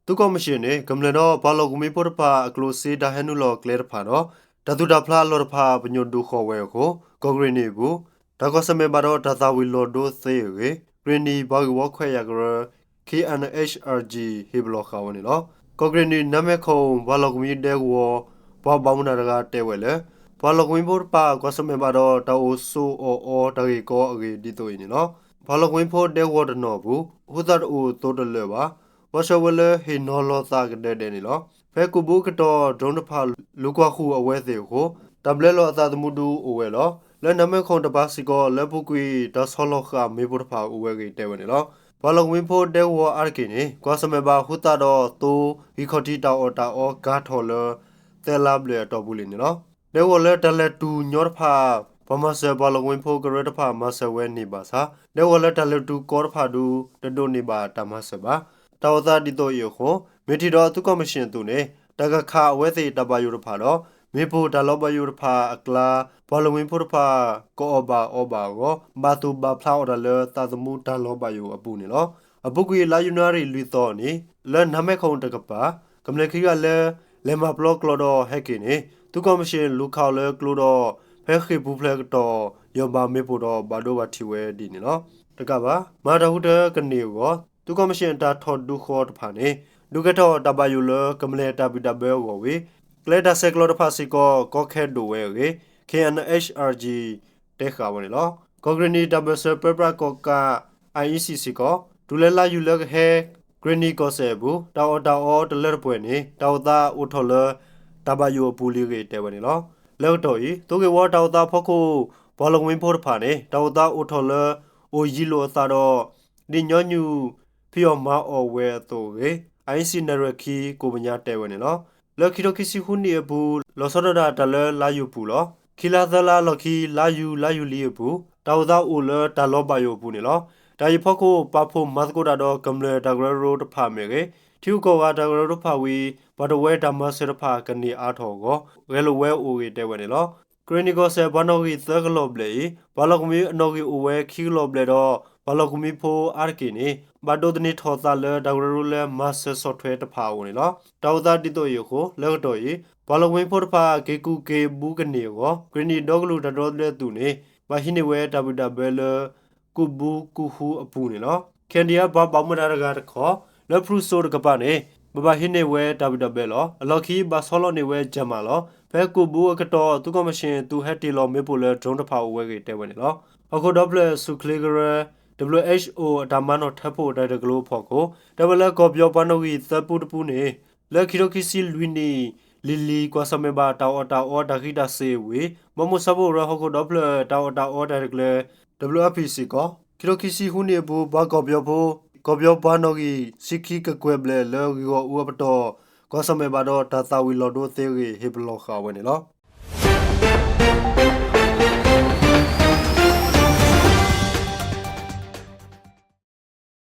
သုးကီၣ်မံၣ်ၡ့ၣ်န့ၣ် ကမျၢၢ်ဒီးပှၤလီၢ်ကဝံၤဖိတဖၣ်အကျိၣ်စ့တၢ်ဟဲနုာ်လီၤကျဲတဖၣ်ဒီး တၢ်သူၣ်တၢ်ဖျးအလီၢ်တဖၣ် ပညိၣ်ဒုးဃီၤဝဲအဃိ ကီၢ်ကရ့ၣ်နံၣ်အပူၤ တၢ်ကွၢ်ဆၢၣ်မဲာ်ဘၣ်ဒီးတၢ်သၣ်ဝံၤလီၤဒိသ့အဂ့ၢ် ကရ့ၣ်နံၣ်ပှၤဂ့ၢ်ဝီခွဲးယာ်ကရၢ ခ့ၣ်အဲၣ်အဲၣ်ချ်အၣ်ကၠံၣ် ဟ့ၣ်ပလီၢ်ဃာ်ဝဲန့ၣ်လီၤ. ကီၢ်ကရ့ၣ်နံၣ် နါမဲာ်ခိၣ် ပှၤလီၢ်ကဝံၤဒဲကဝီၤ ပှၤဘၣ်မူဘၣ်ဒါတဂၤတဲဝဲလၢ ပှၤလီၢ်ကဝံၤဖိတဖၣ်ကွၢ်ဆၢၣ်မဲာ်ဘၣ်ဒီး တၢ်အိၣ်ဆိးအီၣ်အီတၢ်ဂ့ၢ်ကီအဂ့ၢ်ဒ်သိးအံၤန့ၣ်လီၤ. ပှၤလီၢ်ကဝံၤဖိဒဲကဝီၤတနီၤအပူၤ ဟူသၣ်တအိၣ်သိးတလၢာ်ဘၣ်. ဘၣ်ဆၣ်ဝဲလၢဟ့ၣ်နီၤလီၤသးကဒဲကဒဲန့ၣ်လီၤ. ဖဲကူးဘုအကတီၢ် drone တဖၣ်လူၤကွၢ်ဃုာ်အဝဲသ့ၣ်အဃိ တၢ်ဘျဲလီၤအသးသမူဒုးအိၣ်ဝဲလီၤ. လၢနါမဲာ်ခိၣ်တပၤစ့ၢ်ကီး လၢအပူၤကွံာ်တၢ်ဆီလီၤဃာ်မ့ၣ်ပိၢ်တဖၣ်အိၣ်ဝဲအဂ့ၢ်တဲဝဲန့ၣ်လီၤ. ပှၤလီၢ်ကဝံၤဖိဒဲကဝီၤအါတက့ၢ်န့ၣ် ကွၢ်ဆၢၣ်မဲာ်ဘၣ်ဟူသၣ်ဒီးသိ ဂံၢ်ခီၣ်ထံးတၢ်အီၣ်တၢ်အီကၤထီၣ်လၢ သဲလါဘျဲၣ်အတီၢ်ပူၤလံန့ၣ်လီၤ. ဒဲကဝီၤလၢတၢ်လဲၤတုၤညီတဖၣ် ပှၤမၤစၢၤပှၤလီၢ်ကဝံၤဖိကရၢတဖၣ်မၤစၢၤဝဲန့ၢ်ဘၣ်ဆၣ် ဒဲကဝီၤလၢတၢ်လဲၤတုၤကီတဖၣ်ဒုး တဒိးန့ၢ်ဘၣ်တၢ်မၤစၢၤဘၣ်. တၢ်အိၣ်သးဒ်သိးအံၤအဃိ မ့ၢ်ထံၣ်ဒီးသုးကီၣ်မံၣ်ၡ့ၣ်အသိးန့ၣ် တၢ်ကခးအဝဲသ့ၣ်တၢ်ဘၣ်ယိၣ်တဖၣ်ဒီး မ့ၣ်ပိၢ်တၢ်လီၤဘၣ်ယိၣ်တဖၣ်အကျါ ပှၤလီၢ်ကဝံၤဖိတဖၣ် ကအီၣ်ဘၣ်အီဘၣ်အဂီၢ် ဘၣ်သူၣ်ဘၣ်ဖျးအီၣ်တၢ်လၢသးသမူတၢ်လီၤဘၣ်ယိၣ်အပူၤန့ၣ်လီၤ. အပူၤကွံာ်လါယနူၤအါရံၤလွံၢ်သီန့ၣ် လၢနါမဲာ်ခိၣ်တကပၤ ကမျၢၢ်ခံဂၤလၢ လဲၤမၤပျီကျီဒီးဟဲက့ၤန့ၣ် သုးကီၣ်မံၣ်ၡ့ၣ်လူၤခးအီၤလၢကျိဒီး ဖဲဃ့ၢ်ပူၤဖျဲးအကတီၢ် ယီၢ်ဘၣ်မ့ၣ်ပိၢ်ဒီးဘၣ်ဒိဘၣ်ထံးဝဲဒ်န့ၣ်လီၤ. တကးဘၣ် မၤတၢ်ဟူးတၢ်ကန့ၢ်အဂီၢ် သုးကီၣ်မံၣ်ၡ့ၣ်အတၢ်ထီၣ်ဒုးဃီၤတဖၣ်န့ၣ် ဒုးကဲထီၣ်တၢ်ဘၣ်ယိၣ်လၢကမျၢၢ်တၢ်ဘံၣ်တၢ်ဘၢအဂီၢ်ဝံၤ ကျဲတၢ်ဆဲးကျိးတဖၣ်စ့ၢ်ကီး ကီခဲဒိၣ်ဝဲအဂ့ၢ် ခ့ၣ်အဲၣ်အဲၣ်ချ်အၣ်ကၠံၣ် တဲဃာ်ဝဲန့ၣ်လီၤ. ကီၢ်ကရ့ၣ်နံၣ်တၢ်ဘၢၣ်စၢၤပၢပြးကီၣ်ကး အၣ်အံၣ်စံၣ် စ့ၢ်ကီး တုၤလၢလါယူၤလၢကဟဲ ကရ့ၣ်နံၣ်ကီၢ်စဲၣ်အပူၤ တၢ်အီၣ်တၢ်အီတလၢတပှဲၤန့ၣ် တၢ်အိၣ်သးအိၣ်ထီၣ်လၢ တၢ်ဘၣ်ယိၣ်အပူၤလံအဂ့ၢ်တဲဝဲန့ၣ်လီၤ. လၢကတီၢ်အံၤ သုးဂ့ၢ်ဝီတၢ်အိၣ်သးအဖီခိၣ် ပှၤလီၢ်ကဝံၤဖိတဖၣ်န့ၣ် တၢ်အိၣ်သးအိၣ်ထီၣ်လၢ အိၣ်ယံၤလိာ်အသးဒီး ဒ်ညီနုၢ် ဖံးအီၣ်မၤအီၣ်ဝဲအသိးအဂ့ၢ် အၣ်အံၣ်စံၣ်နဲၣ်ရွဲၣ်ခံ ကိးပညါတဲဝဲန့ၣ်လီၤ. လၢခံထိခံဆံဃုနံၣ်အပူၤ လီၤဆီဒၣ်တၢ်တၢ်လၢလါယူၤပူၤလီၤ. ခံလါသၢလါအလီၢ်ခံ လါယူၤ လါယူၤလံအပူၤ တၢ်အိၣ်သးအိၣ်လၢတၢ်လီၤဘၣ်ယိၣ်အပူၤန့ၣ်လီၤ. တၢ်အံၤအဖီခိၣ် ပာ်ဖှိၣ်မၤသကိးတၢ်ဒီးကမျၢၢ်တၢ်ကရၢကရိတဖၣ်မ့ၢ်ဂ့ၤ ထံဂုၤကီၢ်ဂၤတၢ်ကရၢကရိတဖၣ်ဝံၤ ပှၤတဝၢတၢ်မၤစၢၤတဖၣ်ကန့ၢ်အါထီၣ်အဂီၢ် ဂဲၤလိာ်ဝဲအိၣ်အဂ့ၢ်တဲဝဲန့ၣ်လီၤ. ကရ့ၣ်နံၣ်ကီၢ်စဲၣ်ပှၤနီၣ်ဂံၢ်သၢကလီၢ်ဘျဲၣ်အံၤ ပှၤလီၢ်ကဝံၤအနီၣ်ဂံၢ်အိၣ်ဝဲခံကလီၢ်ဘျဲၣ်ဒီး ပှၤလီၢ်ကဝံၤဖိအါတက့ၢ်န့ၣ် ဘၣ်ဒိးသန့ၤထီၣ်သးလၢတၢ်ကရၢကရိလၢမၤစၢၤဆီၣ်ထွဲတဖၣ်အအိၣ်န့ၣ်လီၤ. တၢ်အိၣ်သးဒ်သိးအံၤအဃိ လၢကတီၢ်အံၤ ပှၤလီၢ်ကဝံၤဖိတဖၣ် က့ၤကူၣ်က့ၤဘူးကန့ၢ်အဂီၢ် ကရ့ၣ်နံၣ်ဒီကလုာ်တၢ်ဒီသဒၢသုးန့ၣ် ဘၣ်ဟံးန့ၢ်ဝဲတၢ်ဘံၣ်တၢ်ဘၢလၢ ကူးဘူးကူးဟူးအပူၤန့ၣ်လီၤ. ခဲအံၤဒ်အံၤ ပှၤဘၣ်မူဘၣ်ဒါတဂၤတခီ လၢဖရူစိၤတကပၤန့ၣ် ဘၣ်ဘၣ်ဟံးန့ၢ်ဝဲတၢ်ဘံၣ်တၢ်ဘၢလီၤ. အလီၢ်ခံဘၣ်ဆီလီၤန့ၢ်ဝဲ German လီၤ. ဖဲကူးဘူးအကတီၢ် သုးကီၣ်မံၣ်ၡ့ၣ်သုးဟဲတ့ၢ်လီၤမ့ၣ်ပိၢ်လၢ drone တဖၣ်အိၣ်ဝဲအဂ့ၢ်တဲဝဲန့ၣ်လီၤ. ဟီၣ်ခိၣ်ဒီဖျၢၣ်ဆူၣ်ချ့ကရၢ WHO အတၢ်မၤနီၣ်ထၢဖှိၣ်တၢ်ဂ့ၢ်တၢ်ကျိၤအဖီခိၣ် တဲဝဲလၢကီၢ်ပယီၤပှၤနီၣ်ဂံၢ်သၢပူတပူန့ၣ် လၢခံထိခံဆံလွံၢ်နံၣ် လံၤလံၤ ကွၢ်ဆၢၣ်မဲာ်ဘၣ်တၢ်အီၣ်တၢ်အီတၢ်ဃံးတၢ်စ့ၤဝံၤ ဘီမုၢ်စၢဖှိၣ်ကရၢဟီၣ်ခိၣ်ဒီဖျၢၣ်တၢ်အီၣ်တၢ်အီတၢ်ရဲၣ်တၢ်ကျဲၤ WFP စ့ၢ်ကီး ခံထိခံဆံဃုနံၣ်အပူၤ ပှၤကီၢ်ပယီၤဖိ ကီၢ်ပယီၤပှၤနီၣ်ဂံၢ်ဆံခံကကွဲၢ်ဘျဲၣ်လၢဂ့ၢ်ဂီၢ်အူအပတီၢ် ကွၢ်ဆၢၣ်မဲာ်ဘၣ်ဒီးတၢ်သၣ်ဝံၤလီၤဒိသ့အဂ့ၢ် ဟ့ၣ်ပလီၢ်ဃာ်ဝဲန့ၣ်လီၤ.